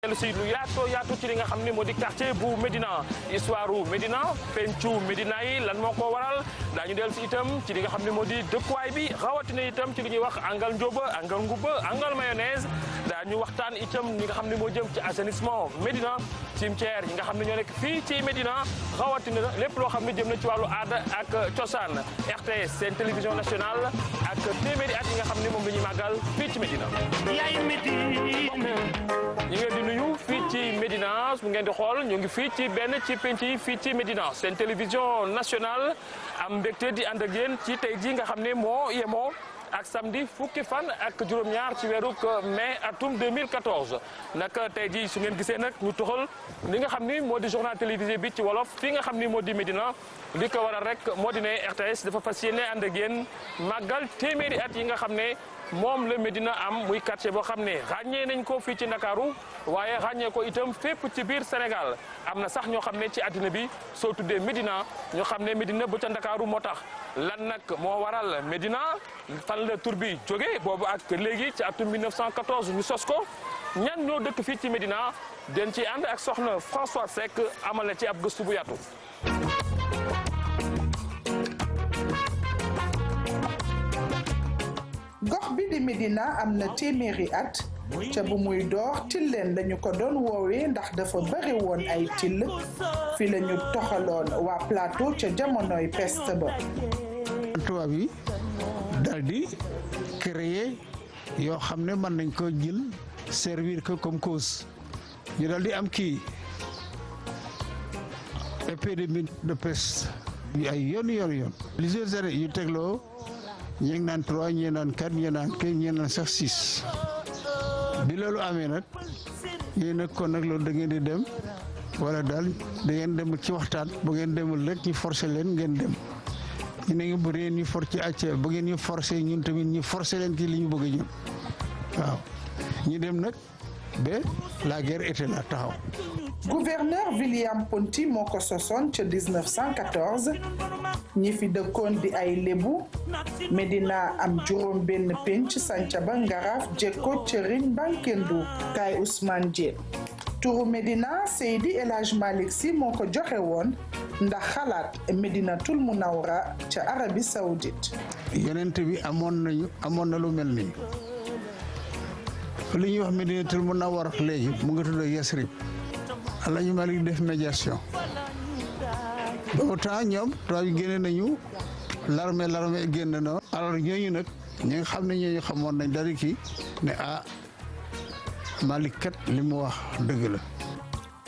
si lu yaatu ci li nga xam ne moo di quartier bu Médina histoire u Médina pencu Médina yi lan moo ko waral daañu dellu si itam ci li nga xam ne moo di dëkkuwaay bi rawatina itam ci li ñuy wax angal njóoba angal nguba angal mayonnaise daañu waxtaan itam li nga xam ne moo jëm ci assainissement Médina cimetière yi nga xam ne ñoo nekk fii ci Médina rawatina lépp loo xam ne jëm na ci wàllu aada ak cosaan RTS seen télévision nationale ak téeméeri at yi nga xam ne moom la ñuy màggal fii ci Médina ñi ngeen di nuyu fii ci Médina bu ngeen di xool ñu ngi fii ci benn ci penc yi fii ci Médina seen télévision nationale am mbégte di ànd ak yéen ci tey jii nga xam ne moo yemoo ak samedi fukki fan ak juróom-ñaar ci weeru mai atum 2014 nag tey jii su ngeen gisee nag ñu toxal li nga xam ni moo di journal télévisé bi ci wolof fii nga xam ni moo di Médina li ko waral rek moo di ne RTS dafa fas yéene ànd ak yéen màggal téeméeri at yi nga xam ne moom la Médina am muy quartier boo xam ne ràññee nañ ko fii ci Ndakaaru waaye ràññee ko itam fépp ci biir Sénégal am na sax ñoo xam ne ci àddina bi soo tuddee Médina ñoo xam ne Médina bu ca Ndakaaru moo tax lan nag moo waral Médina fan la tur bi jógee boobu ak léegi ci atum 1914 ñu sos ko ñan ñoo dëkk fii ci Médina den ci ànd ak soxna François Seck amal na ci ab gëstu bu yaatu. gox bi di Médina am na téeméeri at ca bu muy door tilleen lañu ko doon woowee ndax dafa bari woon ay till fi lañu toxaloon waa plateau ca jamonoy peste ba. tubaab yi daal di créer yoo xam ne mën nañ ko jël servir que comme cause ñu daal di am kii épidémie de peste yu ay yoon plusieurs années yu tegloo ñi ngi naan 3 ñi naan 4 ñi naan 5 ñi naan sax 6 bi loolu amee nag ñu nag kon nag loolu da ngeen di dem wala daal da ngeen dem ci waxtaan bu ngeen demul rek ñu forcé leen ngeen dem ñu ne bu dee ñu for ci àcc bu ngeen ñu forcé ñun tamit ñu forcé leen ci li ñu bëgg ñun waaw ñu dem nag ba la guerre était là taxaw. gouverneur William Ponty moo ko sosoon ca 1914 ñi fi dëkkoon di ay lébu Médina am juróom benn pénc Santhiaba Ngaraaf Jekko Cëriñ Bankendu Kaay Ousmane Dieng turu Médina Seydi El Hadj Malick Sy moo ko joxe woon ndax xalaat Médinatul Munawwara ca Arabie Saoudite. yonent bi amoon na lu mel nii li ñuy wax Médinatul Munawwara léegi mu nga tudd Yasrib Alaaji Malick def médiation autant ñoom tubaab yi génne nañu l'armée génn na alors ñooñu nag ñi nga xam ne ñooñu xamoon nañ dari kii ne Malick kat li mu wax dëgg la.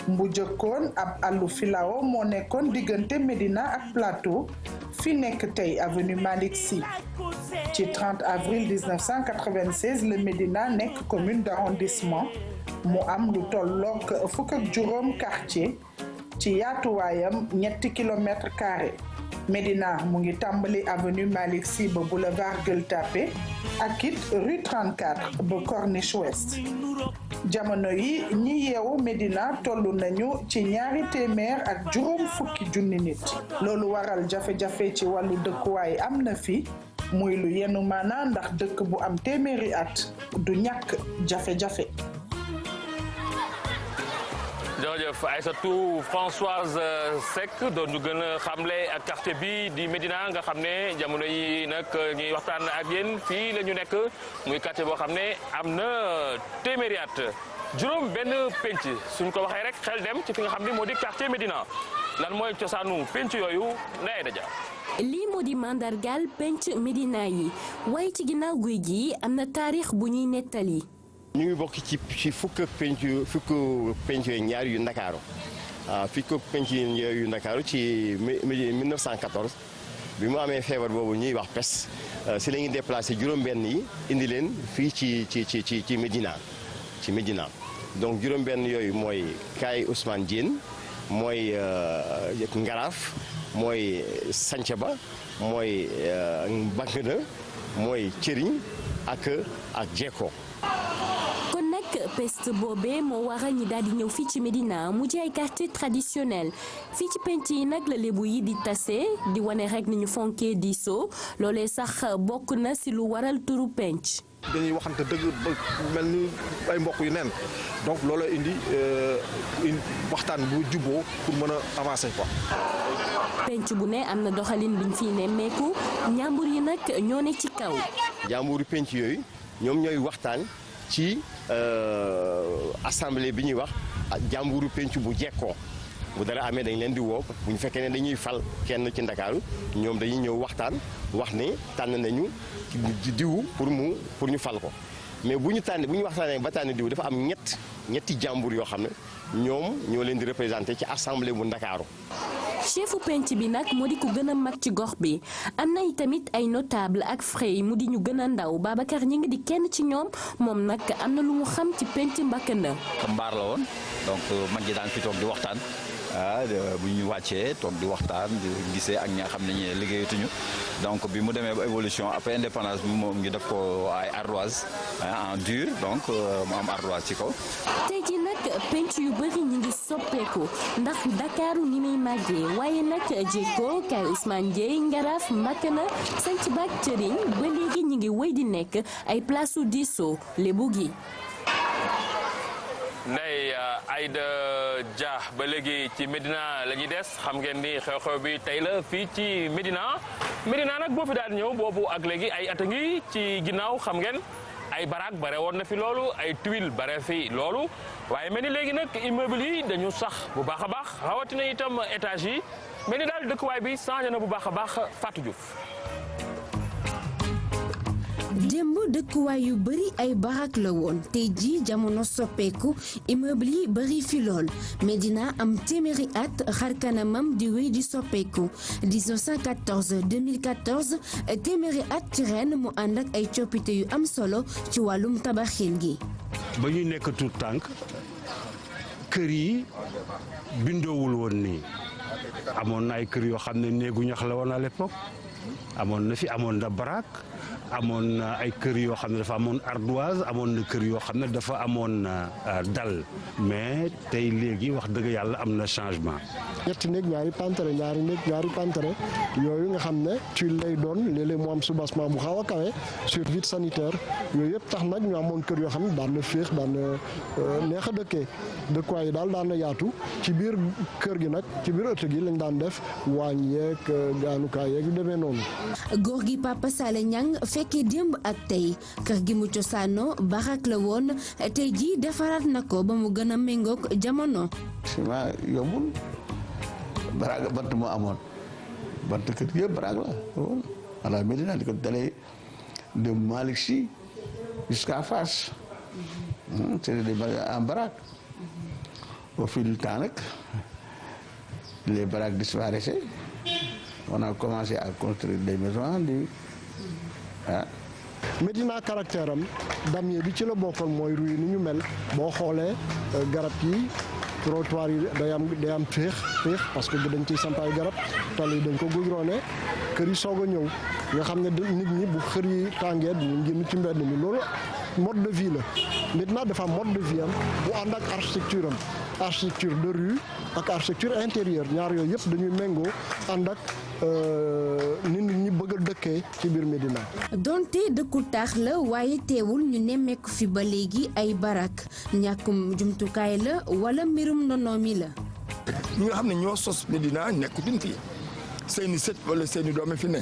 bu jëkkoon ab àllu filao moo nekkoon diggante Médina ak Plateau fi nekk tey avenue Malick Sy ci 30 avril 1996 le Médina nekk commune d'arrondissement mu am lu tolloog fukk ak juróom quartier ci yaatuwaayam 3 kilomètres carrés Médina mu ngi tàmbali avenue Malick Sy ba boulevard Gueule Tapée ak it rue 34 ba Corniche Ouest jamono yi ñi yeewu Médina tollu nañu ci 200 ak juróom fukki junni nit loolu waral jafe-jafe ci wàllu dëkkuwaay am na fi muy lu yenu maana ndax dëkk bu am téeméeri at du ñàkk jafe-jafe. jërëjëf Aïssatou Françoise Seck doon ñu gën a xamle ak quartier bi di Médina nga xam ne jamono yi nag ñuy waxtaan ak yéen fii la ñu nekk muy quartier boo xam ne am na téeméeri at juróom benn penc suñ ko waxee rek xel dem ci fi nga xam ne moo di quartier Médina lan mooy cosaanu penc yooyu Ndeye Daja. lii moo di mandargal penc Médina yi waaye ci ginnaaw guy gi am na taarix bu ñuy nettali. ñu ngi bokk ci fukk penc yooyu ñaar yu Ndakaaru fukk penc yu Ndakaaru ci 1914 bi mu amee feebar boobu ñuy wax peste si la ñuy déplacé juróom-benn yi indi leen fii ci Médina donc juróom-benn yooyu mooy Kaay Ousmane Dieng mooy Ngaraaf mooy Santhiaba mooy Bankendu mooy Cëriñ ak Jekko. peste boobee moo waral ñi daal di ñëw fii ci Médina mu di ay quartier traditionnel fii ci penc yi nag la lébu yi di tase di wane rek ni ñu fonkee diisoo loolee sax bokk na si lu waral turu penc. dañuy waxante dëgg ba mel ni ay mbokk yu neen donc loolu indi waxtaan bu juboo pour mën a avancer quoi. penc bu ne am na doxalin biñ fiy nemmeeku njàmbur yi nag ñoo ne ci kaw. njàmburu penc yooyu ñoom ñooy waxtaan ci assemblée bi ñuy wax njàmburu penc bu jekkoo bu dara amee dañ leen di woo bu ñu fekkee ne dañuy fal kenn ci Ndakaaru ñoom dañuy ñëw waxtaan wax ne tànn nañu diw pour ñu fal ko mais bu ñu waxtaanee ba tànn diw dafa am ñetti jàmbur yoo xam ne ñoom ñoo leen di représenté ci assemblée bu Ndakaaru. chefu penc bi nag moo di ku gën a mag ci gox bi am na tamit ay notable ak frey mu di ñu gën a ndaw Babacar ñi ngi di kenn ci ñoom moom nag am na lu mu xam ci penc Mbakana. mbaar la woon donc mag ñi daan fi toog di waxtaan bu ñu wàccee toog di waxtaan di gisee ak ñi nga xam ne ñi liggéeyatuñu donc bi mu demee ba évolution après indépendance bi moom ngi def ko ay ardoise en dur donc mu am ardoise ci kaw. tey jii nag penc yu bëri ñi ngi soppeeku ndax Dakaaru ni muy màggee waaye nag Jekko Kay Ousmane Dieye Ngaraaf Mbakana sanc baak Cëriñ ba léegi ñi ngi wéy di nekk ay place su diisoo lébu gi. Ndeye Aïda Dia ba léegi ci Médina la ñuy des xam ngeen ni xew-xew bi tey la fii ci Médina nag boo fi daal ñëw boobu ak léegi ay at a ngi ci ginnaaw xam ngeen ay baraak bare woon na fi loolu ay tuile bare fi loolu waaye mel ni léegi nag immeuble yi dañu sax bu baax a baax rawatina itam étage yi mel ni daal dëkkuwaay bi changé na bu baax a baax Fatou Diouf. démb dëkkuwaay yu bëri ay barak la woon tey jii jamono soppeeku immeuble yi bëri fi lool Médina am téeméeri at xarkanamam di wéy di soppeeku 1914 2014 téeméeri at ci ren mu ànd ak ay coppite yu am solo ci wàllum tabaxin gi. ba ñu nekk tout tànk kër yi bindoowul woon nii amoon na ay kër yoo xam ne néegu ñax la woon à l'époque amoon na barak. amoon na ay kër yoo xam ne dafa amoon ardoise amoon na kër yoo xam ne dafa amoon dal mais tey léegi wax dëgg yàlla am na changement. ñetti néeg ñaari pantere yooyu nga xam ne tuile lay doon léeg-léeg mu am soubassement bu xaw a kawe sur vide sanitaire yooyu yëpp tax nag ñu amoon kër yoo xam ne daan na féex daan na neex a dëkkee dëkkuwaay yi daal daan na yaatu ci biir kër gi nag ci biir ëtt gi lañ daan def waañ yeeg gaanukaay yeeg yu demee noonu. góor gi Papa Sale Niang fekkee démb ak tey kër gi mu cosaanoo barak la woon tey jii defaraat na ko ba mu gën a méngoog jamono. ciment yombul barak bant moo amoon bant kër gi yëpp barak la voilà Médina di ko dalee de Malick Sy jusqu'à Fass c'est des en barak au fil du temps nag les baraques disparaissaient on a commencé à construire des maisons Médina caractère am damier bi ci la bokkoon mooy rue ni ñu mel boo xoolee garab yi trottoir yi day am féex parce que dañ ciy samp ay garab tali yi dañ ko goudronné kër yi soog a ñëw nga xam ne nit ñi bu xër yi tàngee ñu génn ci mbedd mi loolu mode de vie la Médina dafa am mode de vie am bu ànd ak architecture de rue ak architecture intérieure ñaar yooyu yëpp dañuy méngoo ànd ak nit ñi bëgg a dëkkee ci biir Médina. donte dëkku taax la waaye teewul ñu nemmeeku fi ba léegi ay barak ñàkkum jumtukaay la wala mbirum ndono mi la. ñi nga xam ne ñoo sos Médina nekkutuñ fi seeni sët wala seeni doom fi ne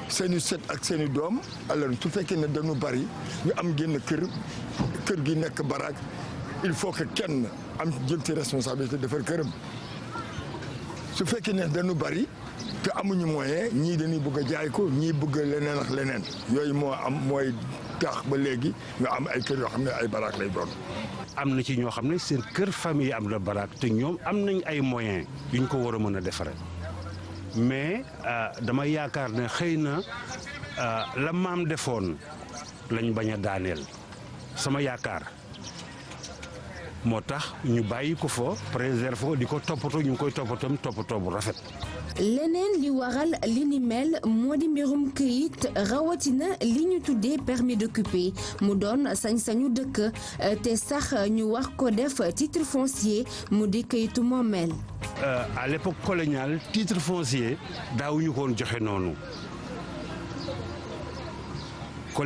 seeni sët ak seeni doom alors su fekkee ne dañu bari ñu am génn kër gi nekk barak il faut que kenn am jël ci responsabilité defar këram su fekkee ne dañu bari. te amuñu moyen ñii dañuy bëgg a jaay ko ñii bëgg leneen ak leneen yooyu mooy tax ba léegi nga am ay kër yoo xam ne ay baraak lay doon. am na ci ñoo xam ne seen kër famille am na baraak te ñoom am nañ ay moyens yuñ ko war a mën a defaree mais dama yaakaar ne xëy na la maam defoon lañ bañ a daaneel sama yaakaar moo tax ñu bàyyi ko fa préserver di ko toppatoo ñu ngi koy toppatoo bu rafet. leneen li waral li ni mel moo di mbirum këyit rawatina li ñu tuddee permis d'occuper mu doon sañ-sañu dëkk te sax ñu wax ko def titre foncier mu di këyitu moomeel. À l'époque coloniale titre foncier daawuñu ko woon joxe noonu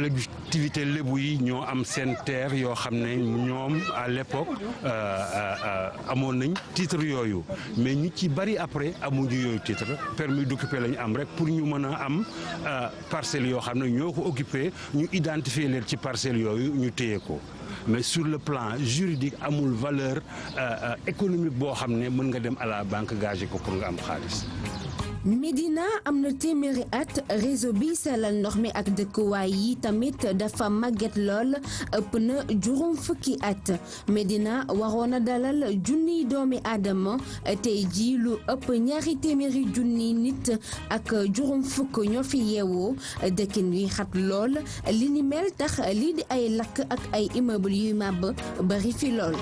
collectivité lébu yi ñoo am seen terre yoo xam ne ñoom à l'époque amoon nañ titre yooyu mais ñu ci bari après amuñu yooyu titre permis d'occuper lañu am rek pour ñu mën a am parcelles yoo xam ne ñoo ko occupé ñu identifier leen ci parcelles yooyu ñu téye ko mais sur le plan juridique amul valeur économique boo xam ne mën nga dem à la banque gager ko pour nga am xaalis. Médina am na téeméeri at réseau bi sellal ndox mi ak dëkkuwaay yi tamit dafa màgget lool ëpp na juróom fukki at Médina waroon a dalal junniy doomi aadama tey jii lu ëpp ñaari téeméeri junniy nit ak juróom fukk ñoo fi yeewoo dëkkin wi xat lool li ni mel tax lii di ay lakk ak ay immeuble yuy màbb bari fi lool.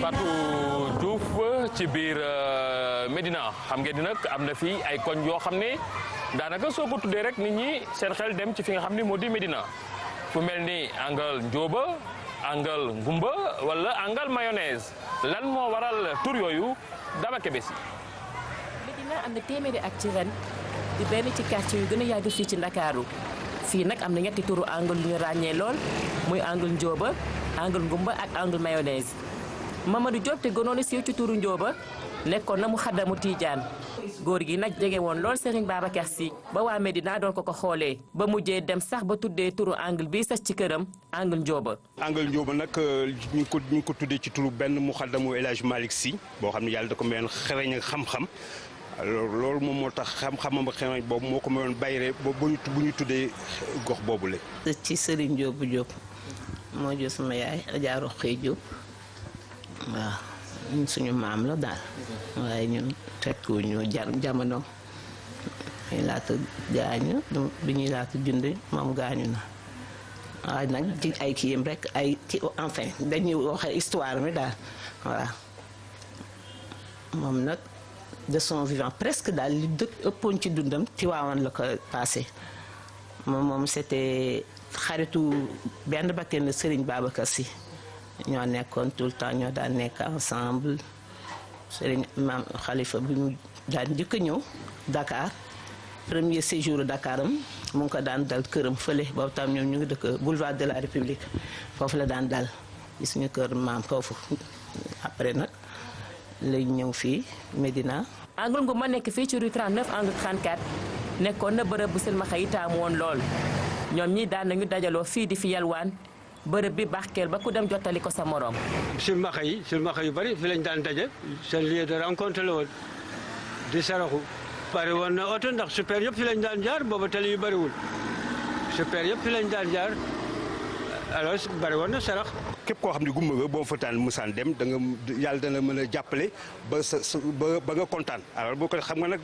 Fatou Diouf ci biir Médina xam ngeen ni nag am na fi ay koñ yoo xam ne daanaka soo ko tuddee rek nit ñi seen xel dem ci fi nga xam ne moo di Médina fu mel ni angal Njóoba angal Ngumba wala angal mayonnaise lan moo waral tur yooyu Daba Kébé si. Médina am na téeméeri at ci ren di benn ci quartier yu gën a yàgg fii ci Ndakaaru fii nag am na ñetti turu angle yu ñu ràññee lool muy angle Njóoba angle Ngumba ak angle mayonnaise. Mamadou Diop te gënoon a siiw ci turu Njóoba nekkoon na mu xaddamu Tiijaan góor gi nag jege woon lool Serigne Babacar Sy ba waa Médina doon ko xoolee ba mujjee dem sax ba tuddee turu angle bi sax ci këram angle Njóoba. angle Njóoba nag ñu ngi ko tuddee ci turu benn mu xaddamu El Hadj Malick Sy boo xam ne yàlla da ko mayoon xereñ ak xam-xam loolu moom moo tax xam-xamam ak xereñ boobu moo ko mayoon bayre bu ñu tuddee gox boobu la. ci Serigne Njóobu Diop moo jur sama yaay Adja Roxee Diop. waaw ñun suñu maam la daal waaye ñun fekku ñu jamono ay laata gaañu bi ñuy laata jund moom gaañu na waaye nag ci ay kiyam rek ay ci enfin dañuy wax histoire mi daal voilà moom nag de son vivant presque daal li dëkk ëppoon ci dundam ci waawoon la ko passé moom c'était xaritu benn bakken la Serigne Babacar Sy ñoo nekkoon tout le temps ñoo daan nekk ensemble Serigne Maam Khalifa bi mu daan njëkk a ñëw Dakar premier séjour Dakar am mu ngi ko daan dal këram fële boobu tam ñoom ñu ngi dëkk boulevard de la République foofu la daan dal gis ñu kër maam foofu après nag lay ñëw fii Médina. angle Ngumba nekk fii ci rue 39 angle 34 nekkoon na bërëb bu silmaxa yi taamu woon lool ñoom ñi daan nañu dajaloo fii di fi yalwaan bërëb bi barkeel ba ku dem jottali ko sa morom. silmaxa yu bari fi lañ daan daje seen lieu de rencontre la woon di saraxu bari woon na oto ndax super yëpp fi lañ daan jaar booba tali yu bariwul super yëpp fi lañ daan jaar alors bari woon na sarax. képp koo xam ne gumba nga boo fa taan musaan dem da nga yàlla dana mën a jàppale ba nga kontaan alors boo ko xam nga nag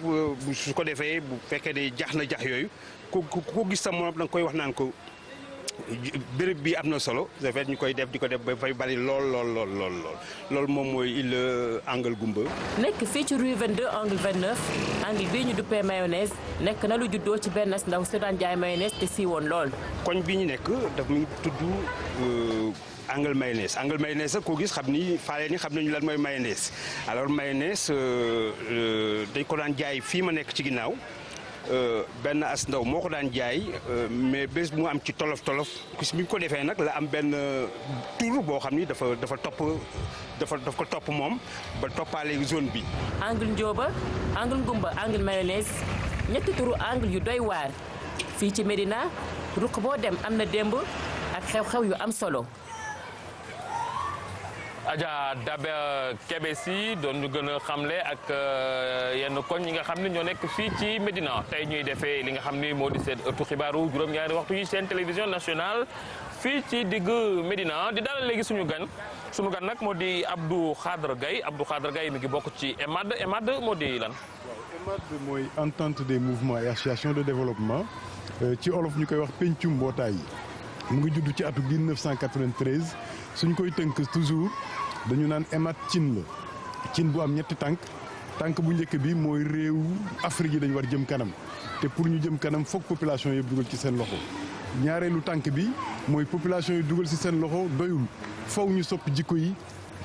su ko defee bu fekkee ne jax na jax yooyu ku gis sa morom da nga koy wax naan ko béréb bi am na solo de fait ñu koy def di ko def ba fay bari lool moom mooy il angle Gumba. nekk fii ci rue 22 angle 29 angle bii ñu duppee mayonnaise nekk na lu juddoo ci benn ndaw su daan jaay mayonnaise te siiwoon lool. koñ bi ñu nekk daf mu tudd angle mayonnaise ak koo gis xam ni faale ni xam nañu lan mooy mayonnaise alors mayonnaise dañ ko daan jaay fii ma nekk ci ginnaaw. benn as ndaw moo ko daan jaay mais bés bu mu am ci tolof bis bi ñu ko defee nag la am benn tour boo xam ni daf ko topp moom ba toppaale zone bi. angle Njóoba angle Ngumba angle mayonnaise ñetti turu angle yu doy waar fii ci Médina ruq boo dem am na démb ak xew-xew yu am solo. Adja Daba Kébé si doon ñu gën a xamle ak yenn koñ yi nga xam ne ñoo nekk fii ci Médina tey ñuy defee li nga xam ni moo di seen ëttu xibaaru juróom-ñaari waxtu yi seen télévision nationale fii ci digg Médina di dalal léegi suñu gan nag moo di Abdou Khadre Gaye mi ngi bokk ci EMAD moo di lan. EMAD mooy entente des mouvements et associations de développement ci olof ñu koy wax pencum mbootaay yi mu ngi judd ci atu 1993 suñ koy tënk toujours dañu naan EMAD cin la cin bu am ñetti tànk bu njëkk bi mooy réew Afrique yi dañu war jëm kanam te pour ñu jëm kanam foog population yëpp dugal ci seen loxo ñaareelu tànk bi mooy population yi dugal ci seen loxo doyul faw ñu soppi jikko yi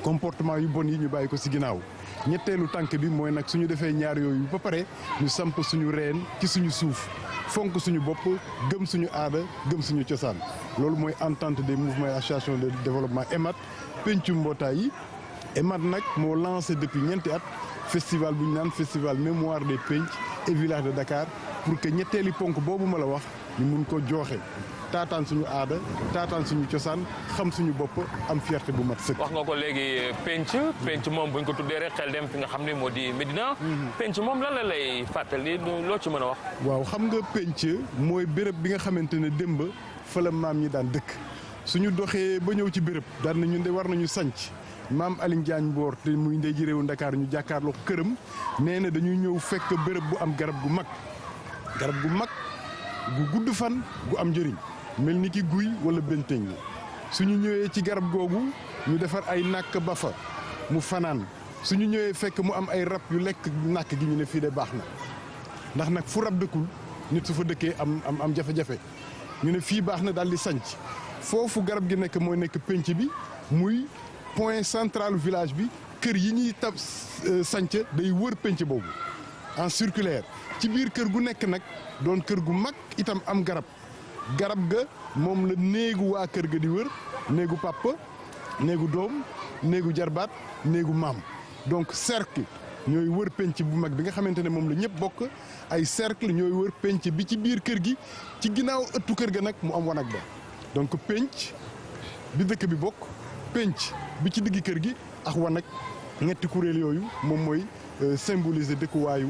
comportement yu bon yi ñu bàyyi ko ci ginnaaw ñetteelu tànk bi mooy nag suñu defee ñaar yooyu ba pare ñu samp suñu reen ci suñu suuf fonk suñu bopp gëm suñu aada gëm suñu cosaan loolu mooy entente des mouvements et associations de développement EMAD pencum mbootaay yi EMAD nag moo lancé depuis ñeenti at festival bu ñu naan festival mémoire des penc et villages de Dakar pour que ñetteeli ponk boobu ma la wax ñu mun ko jooxe taataan suñu aada taataan suñu cosaan xam suñu bopp am fierté bu mat sëkk. wax nga ko léegi penc moom buñ ko tuddee rek xel dem fi nga xam ne moo di Médina. penc moom lan la lay fàttali loo ci mën a wax. waaw xam nga penc mooy béréb bi nga xamante ne démb fa la maam ñi daan dëkk suñu doxee ba ñëw ci béréb daan na ñun de war nañu sanc maam Aline Diagne Mboor te muy ndey ji réewu Ndakaar ñu jàkkaarloo këram nee na dañuy ñëw fekk béréb bu am garab gu mag gu gudd fan gu am njëriñ mel ni ki guy wala benteñ suñu ñëwee ci garab googu ñu defar ay nàkk ba fa mu fanaan suñu ñëwee fekk mu am ay rab yu lekk nàkk gi ñu ne fii de baax na ndax nag fu rab dëkkul nit su fa dëkkee am jafe-jafe ñu ne fii baax na daal di sanc foofu garab gi nekk mooy nekk penc bi muy point central village bi kër yi ñuy tab sanc day wër penc boobu en circulaire ci biir kër gu nekk nag doon kër gu mag itam am garab ga moom la néegu waa kër ga di wër néegu papa néegu doom néegu jarbaat néegu maam donc cercle ñooy wër penc bu mag bi nga xamante ne moom la ñëpp bokk ay cercle ñooy wër penc bi ci biir kër gi ci ginnaaw ëttu kër ga nag mu am wanag ba donc penc bi dëkk bi bokk penc bi ci diggi kër gi ak wanag ñetti kuréel yooyu moom mooy symboliser dëkkuwaayu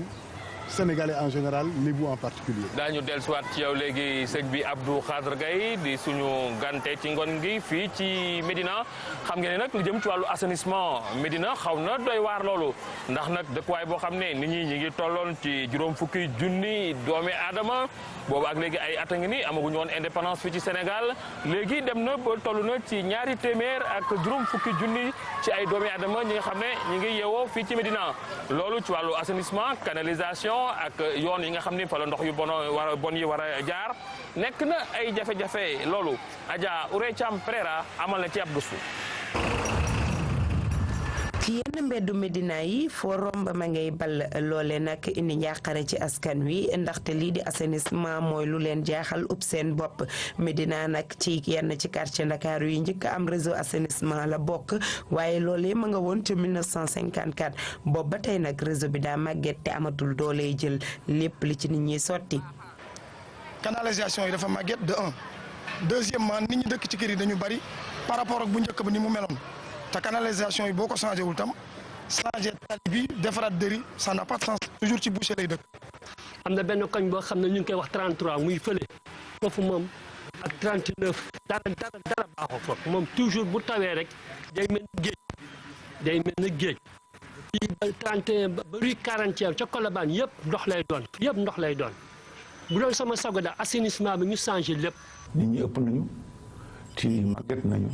sénégalais en général lébu en particulier daañu dellusiwaat ci yow léegi sëñ bi Abdou Khadre Gaye di suñu gante ci ngoon gi fii ci Médina xam ngeen ne nag lu jëm ci wàllu assainissement Médina xaw na doy waar loolu ndax nag dëkkuwaay boo xam ne nit ñi ngi tolloon ci juróom fukki junni doomi aadama boobu ak léegi ay at a ngi ni amaguñu woon indépendance fii ci Sénégal léegi dem na ba toll na ci ñaari téeméer ak juróom fukki junni ci ay doomi aadama ñi nga xam ne ñi ngi yeewoo fii ci Médina loolu ci wàllu assainissement canalisation ak yoon yi nga xam ni fa la ndox yu bon yi war a jaar nekk na ay jafe-jafe loolu Adja Ourey Thiam Prera amal na ci ab gëstu. ci yenn mbeddu Médina yi foo romb ma ngay ball loole nag indi njàqare ci askan wi ndaxte lii di assainissement mooy lu leen jaaxal ub seen bopp Médina nag ci yenn ci quartier Ndakaaru yi njëkk am réseau assainissement la bokk waaye loolee ma nga woon ca 1954 boobu ba tey nag réseau bi daa màgget te amatul dooley jël lépp li ci nit ñi sotti. canalisation yi dafa màgget de un deuxièmement nit ñi dëkk ci kër yi dañu bari par rapport ak bu njëkk ba ni mu meloon. te canalisation yi boo ko changé wul tam changé tali bi defaraat dëri ça n'a pas de sens toujours ci boucher lay dëkk. am na benn koñ boo xam ne ñu ngi koy wax 33 muy fële foofu moom ak 39 dara baaxoo foofu moom toujours bu tawee rek day mel ni géej fii ba 31 ba rue 40 ca Colobane yëpp ndox lay doon bu doon sama sago daal assainissement bi ñu changé lépp. nit ñi ëpp nañu ci màgget nañu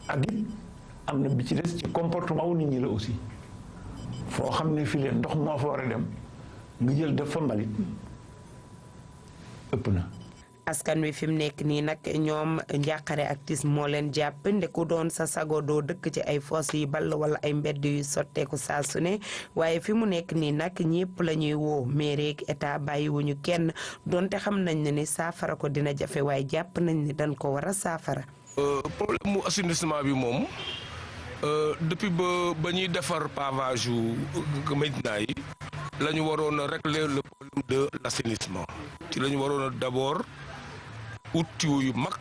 ak it am na bi ci des ci comportement wu nit ñi la aussi foo xam ne fii leen ndox moo fa war a dem nga jël def fa mbalit ëpp na. askan wi fi mu nekk nii nag ñoom njàqare ak tis moo leen jàpp ndeku doon sa sago doo dëkk ci ay foos yi ball wala ay mbedd yu sotteeku saa su ne waaye fi mu nekk nii nag ñëpp la ñuy woo mairie ak état bàyyiwuñu kenn donte xam nañ ne ni saafara ko dina jafe waaye jàpp nañ ni dañ ko war a saafara. problème mu assainissement bi moom depuis ba ñuy defar pavage yu Médina yi la ñu waroon a régler le problème de l' assainissement ci la ñu waroon a d' abord ut tuyau yu mag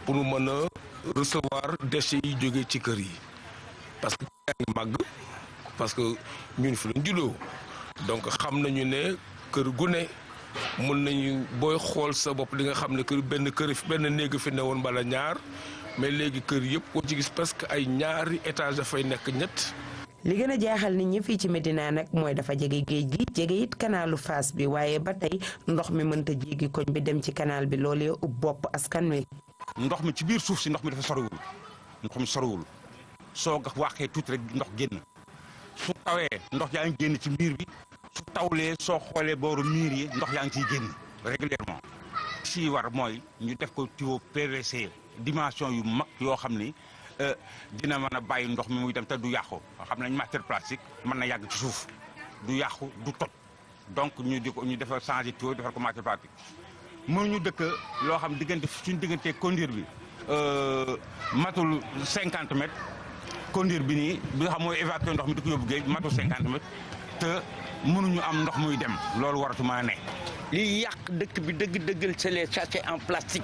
pour mën a recevoir déchets yi jógee ci kër yi parce que yaa ngi màgg parce que ñun fi lañ juddoo donc xam nañu ne kër gu ne mën nañu booy xool sa bopp li nga xam ne benn néeg fi ne woon bala ñaar mais léegi kër yëpp koo ci gis presque ay ñaari étage dafay nekk ñett. li gën a jaaxal nit ñi fii ci Médina nag mooy dafa jege géej gi jege it kanaalu Fass bi waaye ba tey ndox mi mënta jéggi koñ bi dem ci canal bi loolee ub bopp askan wi. ndox mi ci biir suuf si ndox mi dafa soriwul soo waxee tuuti rek ndox génn su tawee ndox yaa ngi génn ci miir bi su tawlee soo xoolee booru miir yi ndox yaa ngi ciy génn régulièrement si war mooy ñu def ko tuyau PVC dimension yu mag yoo xam ni dina mën a bàyyi ndox mi muy dem te du yàqu xam nañ matière plastique mën na yàgg ci suuf du yàqu du toj donc ñu defar changer tour defar ko marché parti mënuñu dëkk loo xam diggante suñu diggante conduire bi matul 50 mètres conduire bi nii bi nga xam mooy évacuer ndox mi di ko yóbbu géej matul 50 mètres te mënuñu am ndox muy dem loolu waratu mën a ne. liy yàq dëkk bi dëgg c'est les sachets en plastique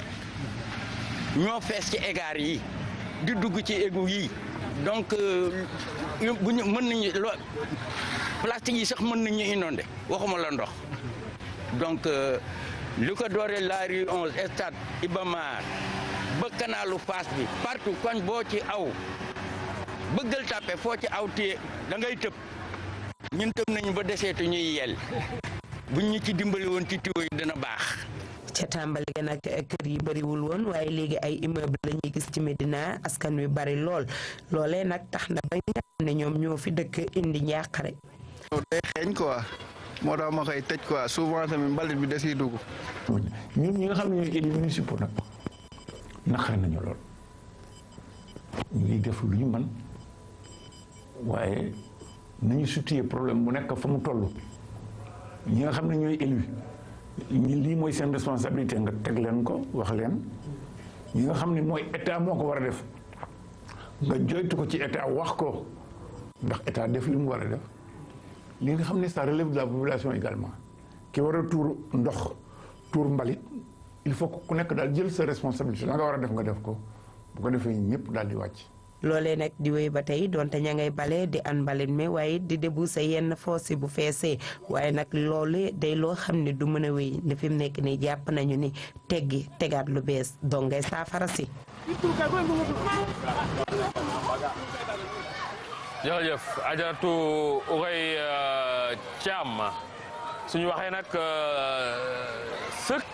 ñoo fees ci égard yi di dugg ci égout yi donc bu ñu mën nañu plastique yi sax mën nañu inondé waxuma la ndox donc li ko dooree la rue 11 stade Iba Mar ba kanalu Fass bi partout koñ boo ci aw bëggal tàppe foo ci aw téye da ngay tëb ñun tëb nañu ba deseetu ñuy yel buñ ñu ci dimbali woon ci tuyau yi dana baax. ca tàmbali ga nag kër yi bariwul woon waaye léegi ay immeuble la ñuy gis ci Médina askan wi bari lool loolee nag tax na ba nga xam ne ñoom ñoo fi dëkk indi njàqare. day xeeñ quoi moo tax ma koy tëj quoi souvent tamit mbalit bi da siy dugg. ñun ñi nga xam ne ñooy élus municipaux nag naqare nañu lool ñu ngi def lu ñu mën waaye nañu situer problème bu nekk fa mu toll ñi nga xam ne ñooy élus ñi lii mooy seen responsabilité nga teg leen ko wax leen ñi nga xam ne mooy état moo ko war a def nga joytu ko ci état wax ko ndax état def li mu war a def li nga xam ne ça relève de la population également ki war a tuur ndox tuur mbalit il faut que ku nekk daal jël sa responsabilité la nga war a def nga def ko bu ko defee ñëpp daal di wàcc. loolee nag di wéy ba tey donte ña ngay bale di an mbalit mi waaye di débousser yenn fosse bu feesee waaye nag loolu day loo xam ne du mën a wéy ne fi mu nekk nii jàpp nañu ni tegaat lu bees donc ngay saafara si. jërëjëf Ajaratu Ourey Thiam suñu waxee nag sëkk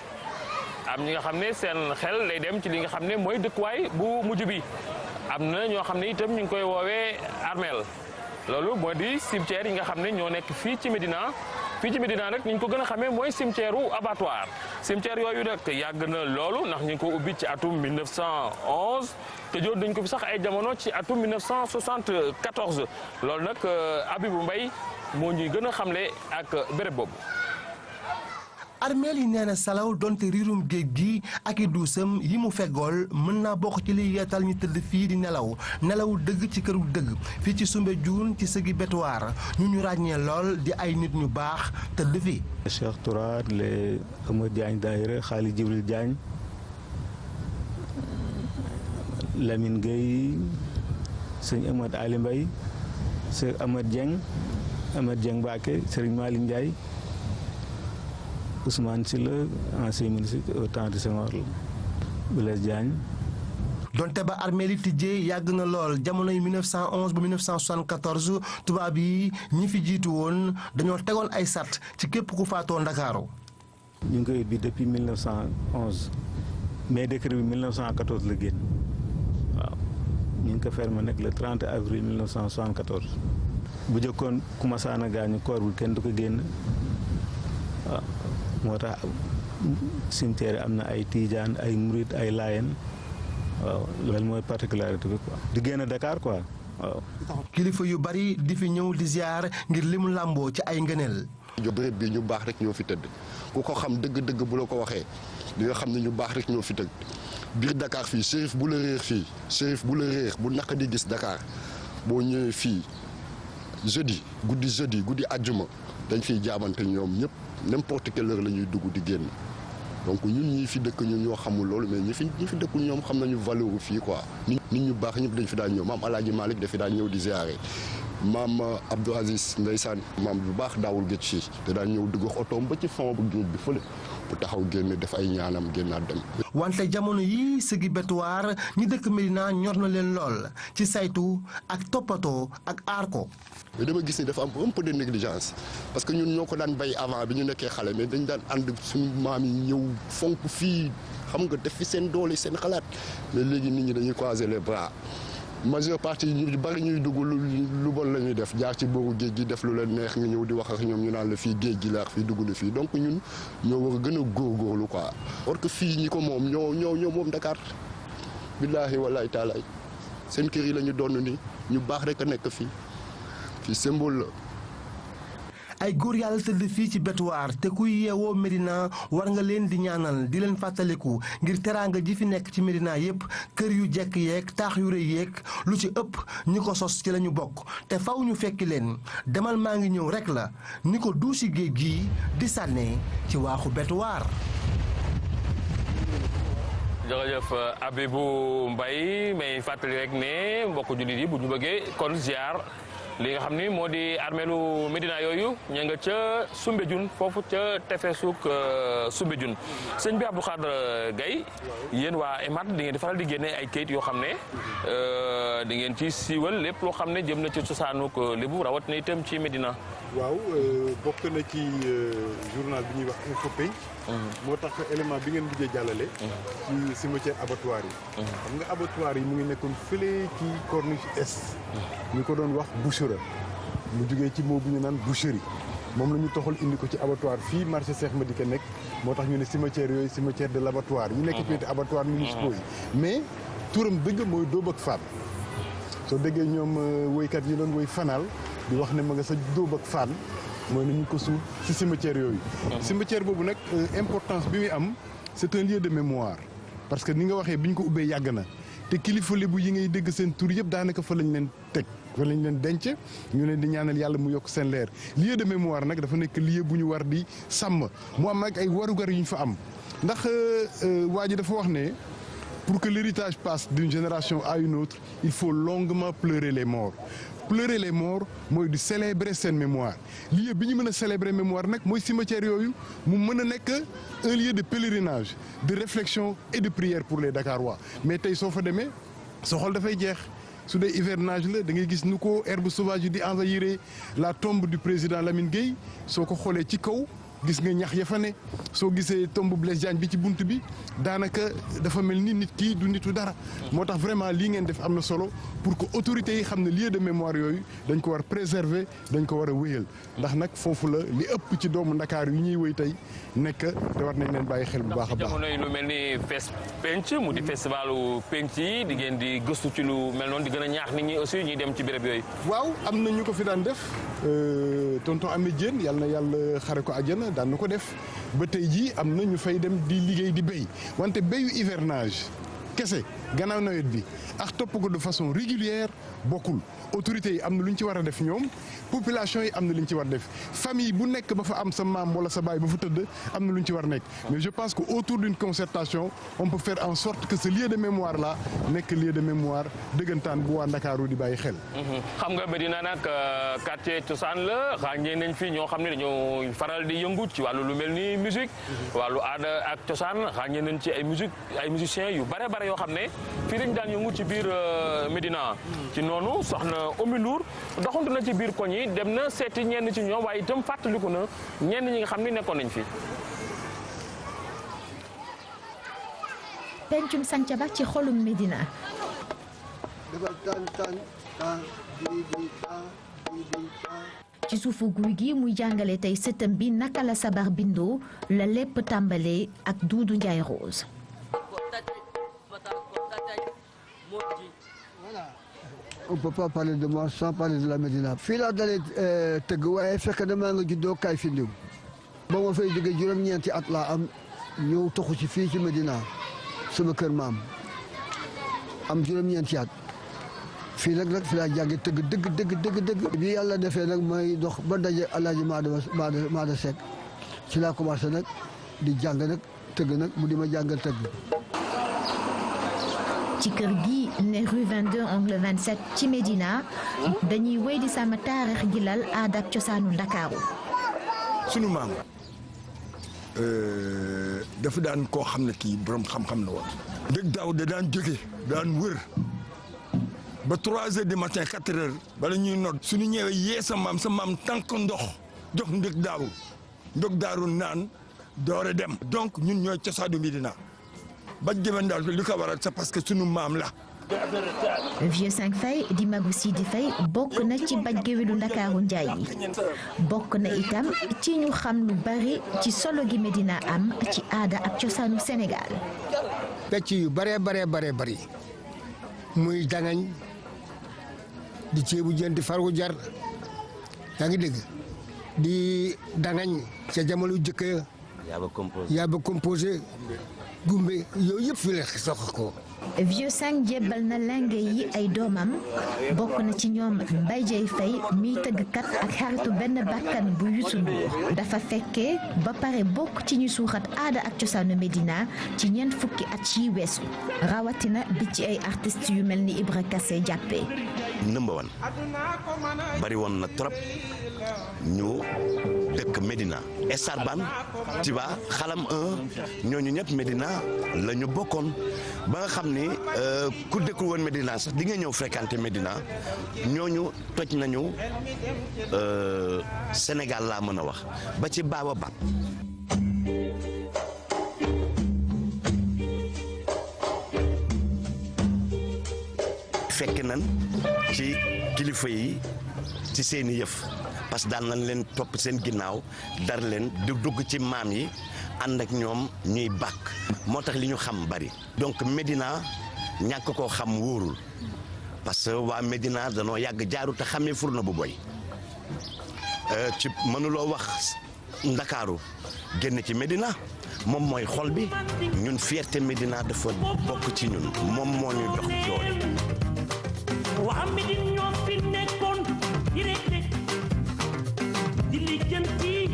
am ñi nga xam ne seen xel lay dem ci li nga xam ne mooy dëkkuwaay bu mujj bi. am na ñoo xam ne itam ñu ngi koy woowee armeel loolu moo di cimetière yi nga xam ne ñoo nekk fii ci Médina nag ni ñu ko gën a xamee mooy cimetière u abattoir cimetière yooyu nag yàgg na loolu ndax ñu ngi ko ubbi ci atum 1911 te joon dañ ko fi sax ay jamono ci atum 1974 loolu nag Abibou Mbaye moo ñuy gën a xamle ak béréb boobu. armeel yi nee na salaw donte riirum géej gi ak i duusam yi mu feggool mën naa bokk ci liy yeetal ñu tëdd fii di nelaw dëgg ci këru dëgg fii ci Soumbédioune ci sëgi bétuwaar ñu ràññee lool di ay nit ñu baax tëdd fi. Cheikh Toura le Amad Diagne daayira Xaali Jibril Diagne Lamine Gueye sëñ Amad Ali Mbaye sëñ Amad Dieng Mbacké Serigne Malick Ndiaye Ousmane Sylla ancien ministre au temps de Senghor Blaise Diagne. donte ba armée li tijjee yàgg na lool jamonoy 1911 ba 1974 tubaab yi ñi fi jiitu woon dañoo tegoon ay sart ci képp ku faatoo Ndakaaru. ñu ngi koy ubbi depuis 1911 mais décret bi 1914 la génn waaw ñu ngi ko fermé nag le 30 avril 1974 bu jëkkoon ku ma saana gaañu koor bi kenn du ko génn waaw. moo tax cimetière am na ay Tidiane ay Mouride ay Layen waaw loolu mooy particularité bi quoi di génn Dakar quoi waaw. kilifa yu bari di fi ñëw di ziar ngir limu làmboo ci ay ngëneel. béréb bi ñu baax rek ñoo fi tëdd ku ko xam dëgg-dëgg bu la ko waxee di nga xam ne ñu baax rek ñoo fi tëdd biir Dakar fii shérif bu la réer fii shérif bu la réer bu naka di gis Dakar boo ñëwee fii guddi àjjuma dañ fiy jaamante ñoom ñëpp. n'importe quelle heure la ñuy dugg di génn donc ñun ñi fi dëkk ñun ñoo xamul loolu mais ñi fi dëkkul ñoom xam nañu valeur fii quoi. nit ñu baax ñëpp dañ fi daan ñëw maam El Hadj Malick dafi daan ñëw di ziare maam Abdou Aziz ndeysaan maam bu baax daawul géej fii te daan ñëw dugg otoom ba ci fond bu géej bi fële bu taxaw génn def ay ñaanam génnaat dem. wante jamono yi sëgi bétuwaar ñi dëkk Médina ñor na leen lool ci saytu ak toppatoo ak aar ko. mais dama gis ni dafa am un peu de négligence parce que ñun ñoo ko daan bay avant bi ñu nekkee xale mais dañ daan ànd suñu maam yi ñëw fonk fii xam nga def fi seen doole seen xalaat mais léegi nit ñi dañuy croiser les bras majeure partie ñu bari ñuy dugg lu bon la ñuy def jaar ci booru géej gi def lu leen neex nga ñëw di wax ak ñoom ñu naan la fii géej gi la fii dugg na fii donc ñun ñoo war a gën a góorgóorlu quoi. or que fii ñi ko moom ñoo moom Dakar billaahi wallaahi taalaay seen kër yi la ñu doon ni ñu baax rek a nekk fii. fi symbole la. ay góor yàlla tëdd fii ci Betuwaar te kuy yeewoo Médina war nga leen di ñaanal di leen fàttaliku ngir teraanga ji fi nekk ci Médina yépp kër yu jekk yeeg taax yu rëy yeeg lu ci ëpp ñi ko sos ci lañu bokk te faw ñu fekki leen demal maa ngi ñëw rek la ni ko duusi géej gi di sànnee ci waaxu Betuwaar. jërëjëf Abibou Mbaye may fàttali rek ne mbokku jullit yi bu ñu bëggee kon ziar li nga xam ni moo di armeelu Médina yooyu ña nga ca Soumbédioune foofu ca tefesuk Soumbédioune sëñ bi Abdou Khadre Gaye yéen waa EMAD di ngeen di faral di génne ay kayit yoo xam ne di ngeen ci siiwal lépp loo xam ne jëm na ci cosaanuk lébu rawat na itam ci Médina. waaw bokk na ci journal bi ñuy wax Info Penc. moo tax élément bi ngeen mujjee jàllale. ci cimetière abattoir yi. xam nga abattoir yi mu ngi nekkoon fële ci corniche est. ñu ko doon wax boucherie mu jugee ci moo bu ñu naan boucherie moom la ñu toxal indi ko ci abattoir fii marché Cheikh Madické nekk moo tax ñu ne cimetière yooyu cimetière de l' abattoir yi nekk ci abattoir municipaux yi mais turam dëgg mooy Dóob ak Faan soo déggee ñoom woykat yi doon woy fanaal di wax ne ma nga sa Dóob ak Faan mooy na ñu ko suul ci cimetière yooyu cimetière boobu nag importance bi muy am c' est un lieu de mémoire parce que ni nga waxee bi ñu ko ubbee yàgg na te kilifa lébu yi ngay dégg seen tur yëpp daanaka fa lañ leen teg fa lañ leen denc ñu leen di ñaanal yàlla mu yokk seen leer lieu de mémoire nag dafa nekk lieu bu ñu war di sàmm mu am nag ay warugar yu ñu fa am ndax waa ji dafa wax ne pour que l'héritage passe d'une génération à une autre il faut longuement pleurer les morts pleurer les morts mooy di célébrer seen mémoire lieu bi ñu mën a célébrer mémoire nag mooy cimetière yooyu mu mën a nekk un lieu de pèlerinage de réflexion et de prière pour les Dakarois mais tey soo fa demee sa xol dafay jeex su dee hivernage la da ngay gis nu ko herbe sauvage yi di envahir la tombe du président Lamine Gueye soo ko xoolee ci kaw gis nga ñax ya fa ne soo gisee tombe Blaise Diagne bi ci bunt bi daanaka dafa mel ni nit kii du nitu dara moo tax vraiment lii ngeen def am na solo pour que autorités yi xam ne lieu de mémoire yooyu dañ ko war préserver dañ ko war a wéyal ndax nag foofu la li ëpp ci doomu Ndakaar yu ñuy wéy tey nekk te war nañ leen bàyyi xel bu baax a baax. jamono yi lu mel ni fes penc mu di festivalu penc yi di ngeen di gëstu ci lu mel noonu di gën a ñaax nit ñi aussi ñuy dem ci béréb yooyu. waaw am na ñu ko fi daan def tonton Amé Diène yàlla na yàlla xare ko àjjana daan na ko def ba tey jii am na ñu fay dem di liggéey di béy wante béyu hivernage kese gannaaw nawet bi ak topp ko de façon régulière bokkul autorités yi am na lu ñu ci war a def ñoom population yi am na lu ñu ci war a def famille bu nekk ba fa am sa maam wala sa baay ba fa tëdd am na lu ñu ci war a nekk mais je pense que autour d'une concertation on peut faire en sorte que ce lieu de mémoire là nekk lieu de mémoire dëggantaan bu waa Ndakaaru di bàyyi xel. xam nga Médina nag quartier cosaan la ràññee nañ fi ñoo xam ne dañoo faral di yëngu ci wàllu lu mel ni musique wàllu aada ak cosaan ràññee nañ ci ay musiciens yu bare bare yoo xam ne fii lañ daan yëngu ci biir Médina ci noonu soxna Oumy Ndour doxantu na ci biir koñ yi dem na seeti ñenn ci ñoom waaye itam fàttaliku na ñenn ñi nga xam ne nekkoon nañ fi. pencum Santhiaba ci xolum Médina. ci suufu guy gi muy jàngale tey sëtam bi naka la sabar bindoo la lépp tàmbalee ak Doudou Ndiaye Rose. On peut pas parler de moi sans parler de la Médina. fii laa dalee tëgg waaye fekk na maa nga juddoo kaay fi ndiw ba ma fay jóge juróom-ñeenti at laa am ñëw toxu ci fii ci Médina sama kër maam am juróom-ñeenti at fii nag fi laa jànge tëgg dëgg bi yàlla defee nag may dox ba daje Alaaji Maada Seck ci laa commencé nag di jàng nag tëgg nag mu di ma jàngal tëgg. ci kër gi ne rue 22 angle 27 ci Médina dañuy wéy di sàmm taarix gi lal aada ak cosaanu Ndakaaru. sunu maam dafa daan koo xam ne kii borom xam-xam la woon. dëgg daaw da daan jóge daan wër ba 3 heures du matin 4 heures bala ñuy nodd suñu ñëwee yee sa maam tànk ndox jox ndëg daaw ndëg daaru naan door a dem. donc ñun ñooy cosaanu Médina ba jëban daal li ko waral c'est parce que sunu maam la. Vieux Cinq Fay di magu Sidi Fay bokk na ci baj géwélu Ndakaaru Njaay yi bokk na itam ci ñu xam lu bari ci solo gi Médina am ci aada ak cosaanu Sénégal. pecc yu bare bari muy dangañ di ceebu jën di fargu jar yaa ngi dégg di dangañ ca jamono jëkk ya yaaba composé gumbe yooyu yëpp fi la sox ko. Vieux Sang jébbal na lenge yi ay doomam bokk na ci ñoom Mbaye Dieye Faye miy tëggkat ak xaritu benn bakkan bu Youssou Ndour dafa fekkee ba pare bokk ci ñu suuxat aada ak cosaanu Médina ci ñeent fukki at yi weesu rawatina bi ci ay artistes yu mel ni Ibra Kassé jàppee. Number one bari woon na trop ñu dëkk Médina Esarban Tiba Xalam 1 ñooñu ñëpp Médina la ñu bokkoon ba nga xam ni ku dëkkul woon Médina sax di nga ñëw fréquenter Médina ñooñu toj nañu Sénégal laa mën a wax ba ci Baaba Ba. fekk nan ci kilifa yi ci seeni yëf parce que daan nañ leen topp seen ginnaaw dar leen di dugg ci maam yi ànd ak ñoom ñuy bàkk moo tax li ñu xam bari donc Médina ñàkk koo xam wóorul parce que waa Médina danoo yàgg jaaru te xamee furna bu boy ci mënuloo wax Ndakaaru génn ci Médina moom mooy xol bi ñun fierté Médina dafa bokk ci ñun moom moo ñu dox doole. waa Médine ñoo fi nekkoon di rek di lijjanti